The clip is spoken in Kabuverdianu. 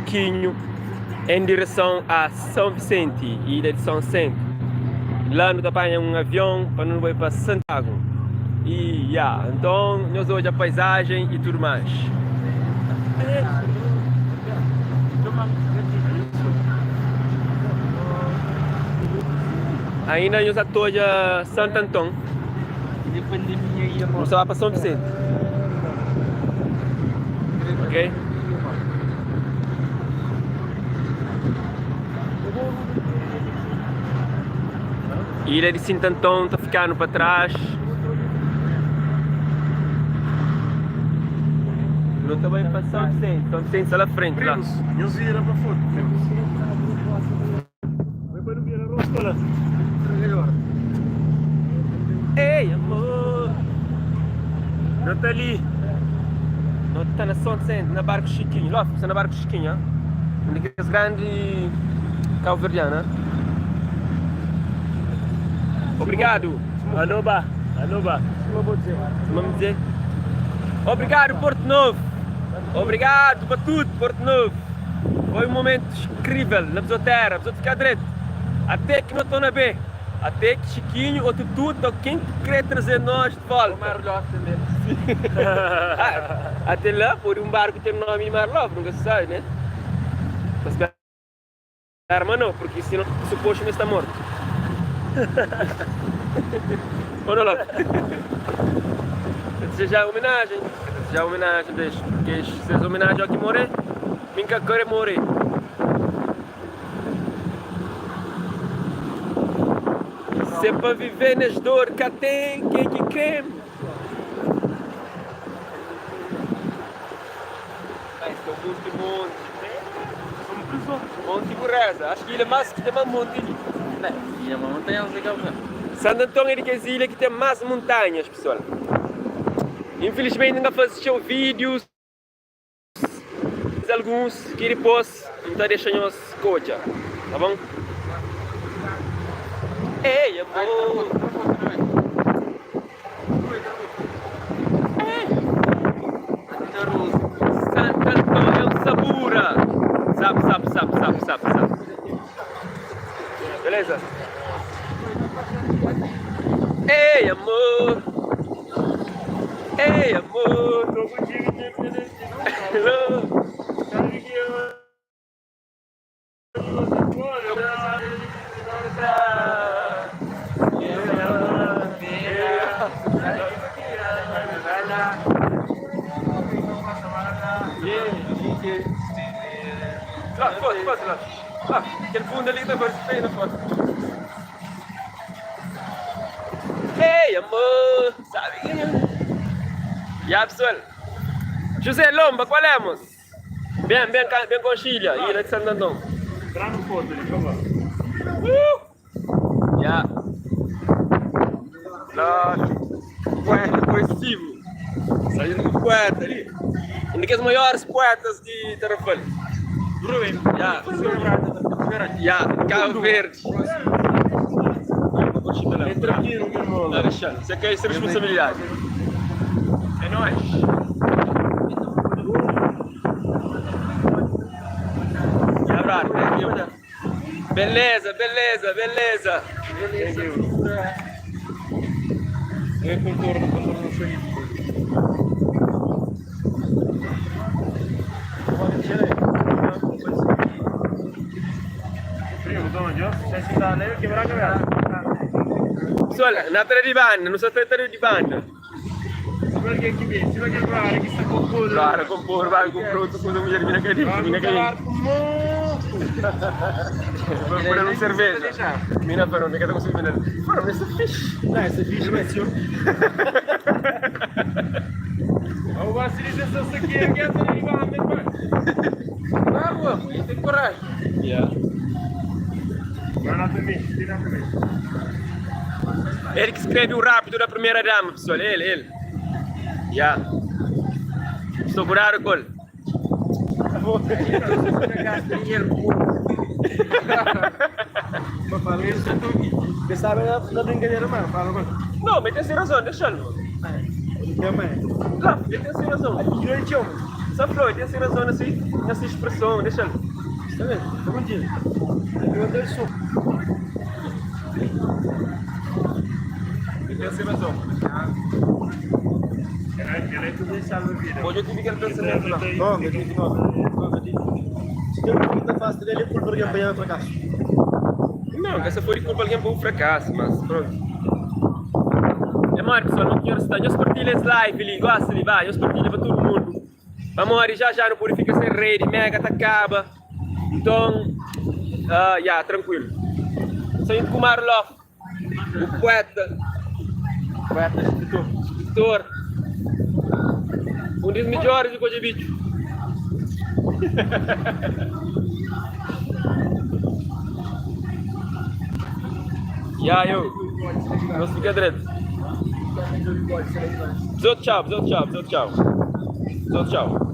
Chiquinho em direção a São Vicente, ilha de São Vicente. Lá nu ta panha um avião pa nu bai pa Santiago. E ya, então nhos odja paisagem e tudo mais. Ainda nhos ta odja Santo Antão. Nu sta ba pa São Vicente. Ok? Ilha de Santo Antão ta ficando pa trás. Nu ta bai pa São Vicente. São Vicente sta la frente la. Primos, nhos vira pa foto, primos. Bai pa nu vira rosto la. Ei, amor. Nu ta li. Nu ta na São Vicente, na barco Chiquinho. Lá, sta na barco Chiquinho, ah. Um di kes grandi cabo-verdiano, ah. Obrigado. Alô ba, alô ba. Sima mi dize. Obrigado, Porto Novo. Obrigado pa tudo, Porto Novo. Foi um momento incrível na bezote terra, bezote fica dreto. Até que no tô na B. Até que Chiquinho ou Tututa ou quem que crê trazer nós de volta. Ou Marlof também. Ah, até lá pode um barco ter nome de Marlof, nunca se sabe, né? Mas Arma não, porque senão suposto me está morto. Ou não, Lopes? Desejar homenagem, desejar homenagem, deixa, porque se é homenagem ao que morrer, nunca querer morrer. Se é para viver nas dor, cá tem quem que creme. Este é o Monte Monte. Monte Burreza. Acho que ilha mais que tem mais monte ali. Não, ilha é uma montanha, não sei qual é. Santo Antão é de que as ilhas que tem mais montanhas, pessoal. Infelizmente nunca faço show vídeos. Alguns que depois não tá deixando nós coja, tá bom? Ei, amor! Santo Antônio Sabura. Sabe, sabe, sabe, sabe, sabe, sabe. Beleza? Ei, amor. Ei, amor. Hello. Lá, foto, foto lá. Lá, aquele fundo ali tá parece na foto. Ei, amor, sabe quem é? Ya, pessoal. José Lomba, qual é, moço? Bem, bem, bem Conchilha, ilha de Santo Antão. Entra no foto ali, por favor. Ya. Lá, poeta poesivo. Saindo do poeta ali. Um dos maiores poetas de Tarrafal. Rubem. Ya. Ya, Cabo Verde. Entra aqui no meu irmão. Tá deixando. Você quer essa responsabilidade. É nóis. Ya, brother. Thank you. Beleza, beleza, beleza. Thank you. É contorno, contorno suíço. Primo, onde? Você está ali, quebrar a cabeça. Pessoal, na tra di banda, não sou tra di banda. Sima que aqui, sima que agora que está com tudo. Claro, compor, vai com pronto, com a mulher mina cadinho, mina cadinho. Vou pôr um cerveja. Mina parou, me cada consigo mina. Parou, mas é fixe. Não, essa é fixe, mas senhor. O Vasily essa aqui é que é de banda, pai. Claro, tem coragem. Yeah. Vai lá também, tira também. Ele que escreve o rápido da primeira dama, pessoal. Ele, ele. Yeah. Estou curado com ele. Você sabe na brincadeira, mano. Fala, mano. Não, mas tem sem razão, deixa-lo. Mãe. Lá, ele tem sem razão. Eu te amo. Só Floyd tem se razão na se, na se expressão, deixa-lo. Está bem, tá bom dia. Eu sou. Ele tem se razão. Hoje eu tive aquele pensamento lá. Não, eu tive não. Não, eu tive. Se tem uma fácil dele, é culpa de alguém para fracasso. Não, essa foi culpa de alguém para um fracasso, mas pronto. É mano, pessoal, não quero estar. Nós partilha esse live ali, gosta ali, vai. Nós partilha para todo mundo. Vamos já já não purifica sem rede, mega tá acaba. Então, uh, yeah, tranquilo. Saindo com o Marloff, o poeta, Poeta, escritor. escritor, um dos melhores do Coja Bicho. Yeah, eu. Nós fica direito. Tchau, tchau, tchau, tchau. Tchau, tchau.